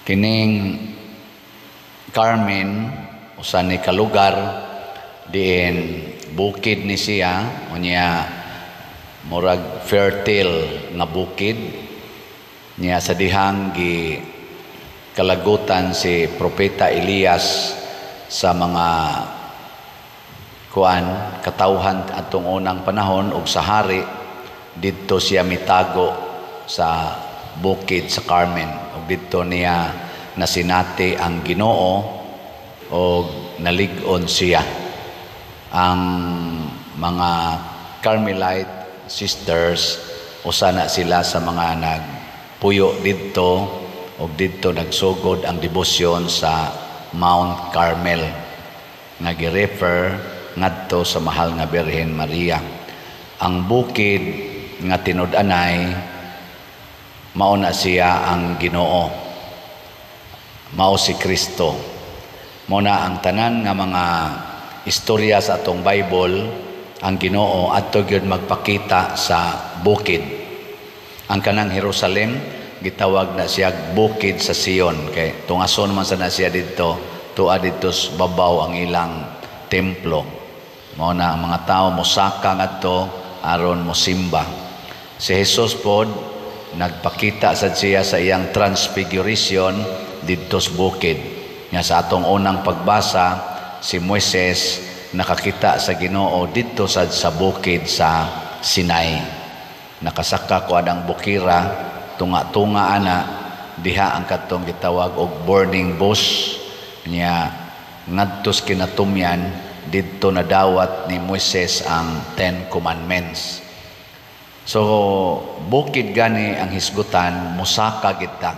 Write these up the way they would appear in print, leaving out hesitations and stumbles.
Kining Carmen, usa ni ka lugar diin bukid ni siya, unya murag fertile nga bukid niya sa dihang gi kalagutan si Propeta Elias sa mga kuan katawhan atong unang panahon ug sa hari. Didto siya mitago sa bukid sa Carmen ug didto niya nasinati ang Ginoo og nalig-on siya. Ang mga Carmelite sisters, usa na sila sa mga nagpuyo didto ug didto nagsugod ang debosyon sa Mount Carmel nga gi-refer ngadto sa Mahal nga Birhen Maria. Ang bukid nga tinud-anay, mao na siya ang Ginoo. Mao si Kristo. Mao na ang tanan nga mga istorya sa atong Bible, ang Ginoo adto gyud magpakita sa bukid. Ang kanang Jerusalem, gitawag na siya bukid sa Sion kay tungason man sa na siya didto, tua didto sa babaw ang ilang templo. Mao na ang mga tao mosaka ngadto aron mosimba. Si Jesus pod nagpakita sad siya sa iyang transfiguration didto sa bukid. Nga sa atong unang pagbasa, si Moises nakakita sa Ginoo didto sad sa bukid sa Sinai. Nakasaka ko ang bukira, tunga-tunga ana diha ang katong gitawag og burning bush niya ngadto sa kinatumyan. Didto nadawat ni Moises ang Ten Commandments. So bukid gani ang hisgutan, musaka kita.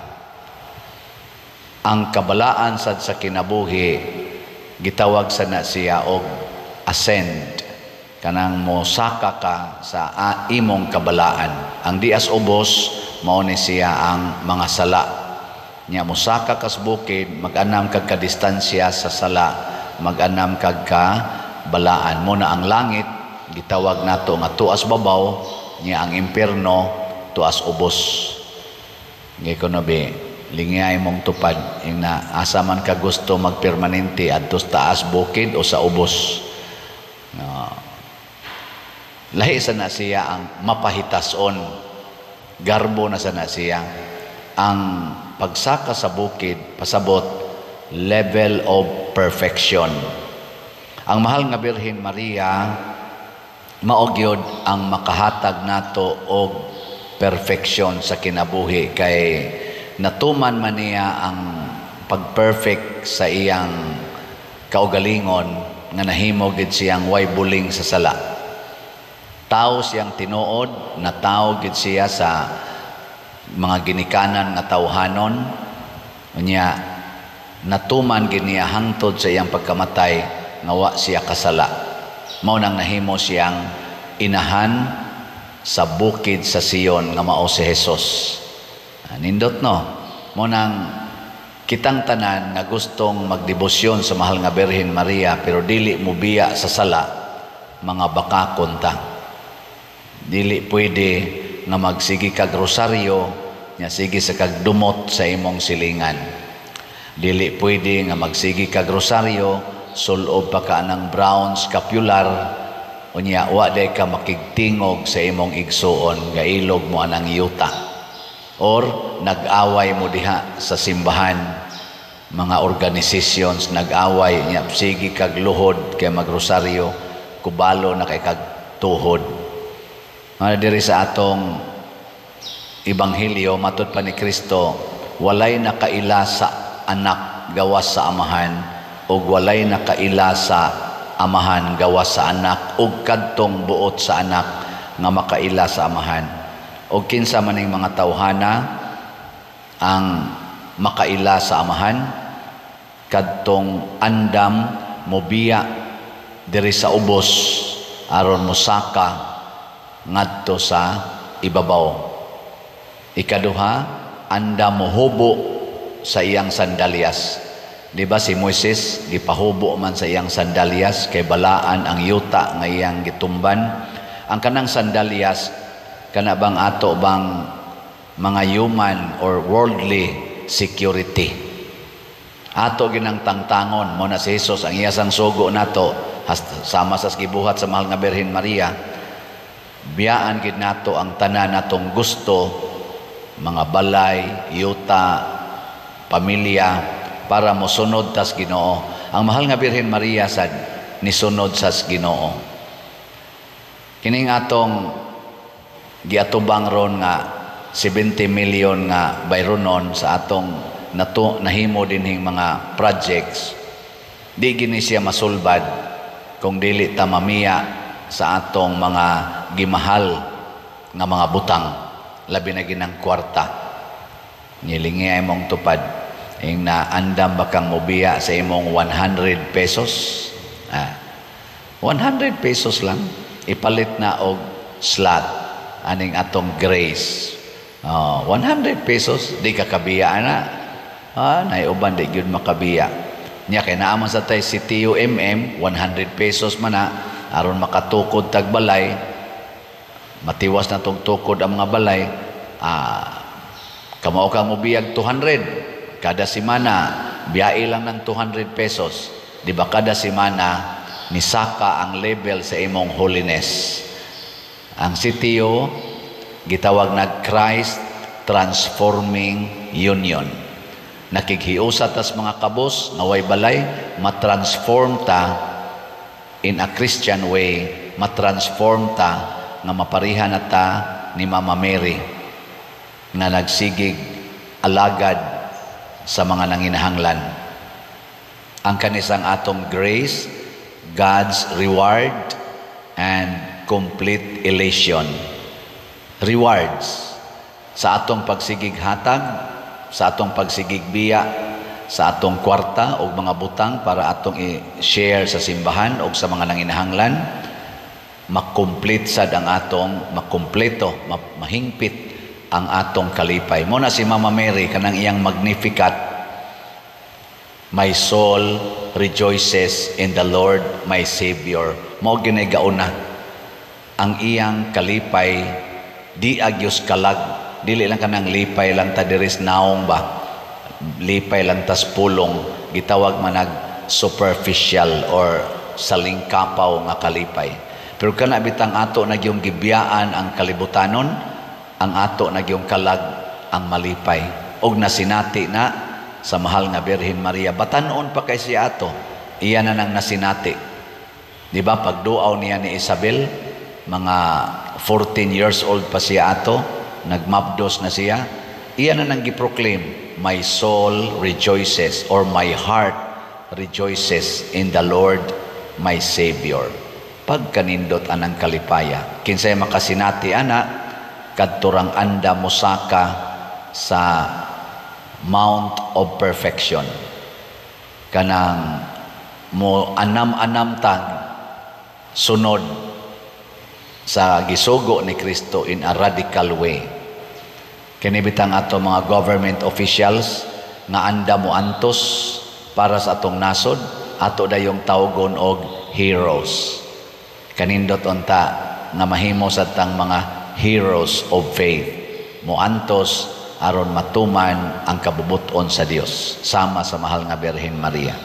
Ang kabalaan sad sa kinabuhi, gitawag sa na siya og ascend, kanang mosaka ka sa imong kabalaan. Ang dias ubos, mao ni siya ang mga sala. Nya mosaka kas bukid, mag-anam kag kadistansya sa sala, mag-anam kag ka balaan mo na. Ang langit gitawag nato nga tuas babaw niya, ang impierno tuas ubos. Ngay kuno be, lingay mong tupad ingna, asa man ka gusto magpermanente, adto sa taas bukid o sa ubos? No. Lahi sa na siya ang mapahitason, garbo na sa na siya. Ang pagsaka sa bukid pasabot level of perfection. Ang Mahal nga Birhen Maria mao gyud ang makahatag nato og perfection sa kinabuhi kay natuman man niya ang pag-perfect sa iyang kaugalingon nga nahimo gid siyang way buling sa sala. Tao siyang tinuod, na tao gid siya sa mga ginikanan nga tawhanon. Unya natuman gid niya hangtod sa iyang pagkamatay nga wa siya kasala. Mao nang nahimo siyang inahan sa bukid sa Sion nga mao si Jesus. Nindot, no? Mao nang kitang tanan nga gustong magdebosyon sa Mahal nga Birhen Maria pero dili mo biya sa sala, mga bakakon ta. Dili pwede nga magsige kag rosaryo nya sige sa kag dumot sa imong silingan. Dili pwede nga magsige kag rosaryo, sulob pa ka ng brown scapular, unya wa day ka makigtingog sa imong igsuon, gailog mo anang yuta. Or nag-away mo diha sa simbahan, mga organizations nag-away nya sige kag luhod kay magrosaryo, kubalo na kay kag tuhod. Mga diri sa atong ebanghelyo, matud pa ni Kristo, walay nakaila sa anak gawas sa Amahan ug walay nakaila sa Amahan gawas sa anak ug kadtong buot sa anak nga makaila sa Amahan. Og kinsa man ning mga tawhana ang makaila sa Amahan? Kadtong andam mobiya diri sa ubos aron mosaka ngadto sa ibabaw. Ikaduha, andam mohubo sa iyang sandalyas. Di ba si Moises gipahubo man sa iyang sandalyas kay balaan ang yuta nga iyang gitumban? Ang kanang sandalyas, kana bang ato bang mga human or worldly security. Ato ginang tangtangon mo na si Jesus ang iya sang sugo nato, sama sa gibuhat sa mahal nga Birhen Maria. Biyaan gid nato ang tanan natong gusto, mga balay, yuta, pamilya, para mosunod tas Ginoo. Ang mahal nga Birhen Maria sad nisunod sa Ginoo. Kining atong giatubang ron nga 70 million nga bayronon sa atong nato nahimo dinhing mga projects, di gini siya masulbad kung dili ta mamiya sa atong mga gimahal nga mga butang, labi na ginang kwarta. Ngilingi ay mong tupad ing na andam ba kang mobiya sa imong 100 pesos? 100 pesos lang ipalit na og slot aning atong grace. Oh, 100 pesos, di ka kabiya ana. Nay uban di gyud makabiya nya kay naa man sa tay si TUMM, 100 pesos man na aron makatukod tag balay, matiwas na tong tukod ang mga balay. Kamao kang mobiyag 200 kada semana, biyai lang ng 200 pesos, di ba? Kada semana nisaka ang level sa imong holiness. Ang CTU gitawag na Christ Transforming Union. Nakighiusa tas mga kabos nga way balay, matransform ta in a Christian way, matransform ta nga maparihan na ta ni Mama Mary nga nagsigig alagad sa mga nanginahanglan. Ang kanisang atong grace, God's reward and complete elation. Rewards sa atong pagsigig hatag, sa atong pagsigig biya, sa atong kwarta o mga butang para atong i-share sa simbahan o sa mga nanginahanglan, makomplete sad ang atong makumpleto, mahingpit ang atong kalipay. Mo na si Mama Mary, kanang iyang Magnificat, "My soul rejoices in the Lord my Savior." Mo ginay gauna ang iyang kalipay, di agyos kalag, dili lang kanang lipay lang ta diri sa naong ba, lipay lang tas pulong, gitawag manag superficial or salingkapaw nga kalipay. Pero kana bitang ato na gyung gibiyaan ang kalibutanon, ang ato na gyung kalag ang malipay og nasinati na sa mahal nga Birhen Maria. Batanon pa kay siya ato, iya na nang nasinati, di ba? Pagduaw niya ni Isabel, mga 14 years old pa siya ato, nagmabdos na siya, iya na nang giproclaim, "My soul rejoices," or "My heart rejoices in the Lord my Savior." Pagkanindot anang kalipaya, kinsay makasinati ana, kadturang anda mosaka sa Mount of Perfection, kanang mo anam-anam tag sunod sa gisugo ni Kristo in a radical way. Kini bitang ato mga government officials nga anda mo antos para sa atong nasod, ato dayong tawgon og heroes. Kanindot unta nga mahimo sa tang mga heroes of faith, moantos aron matuman ang kabubut-on sa Dios sama sa mahal nga Birhen Maria.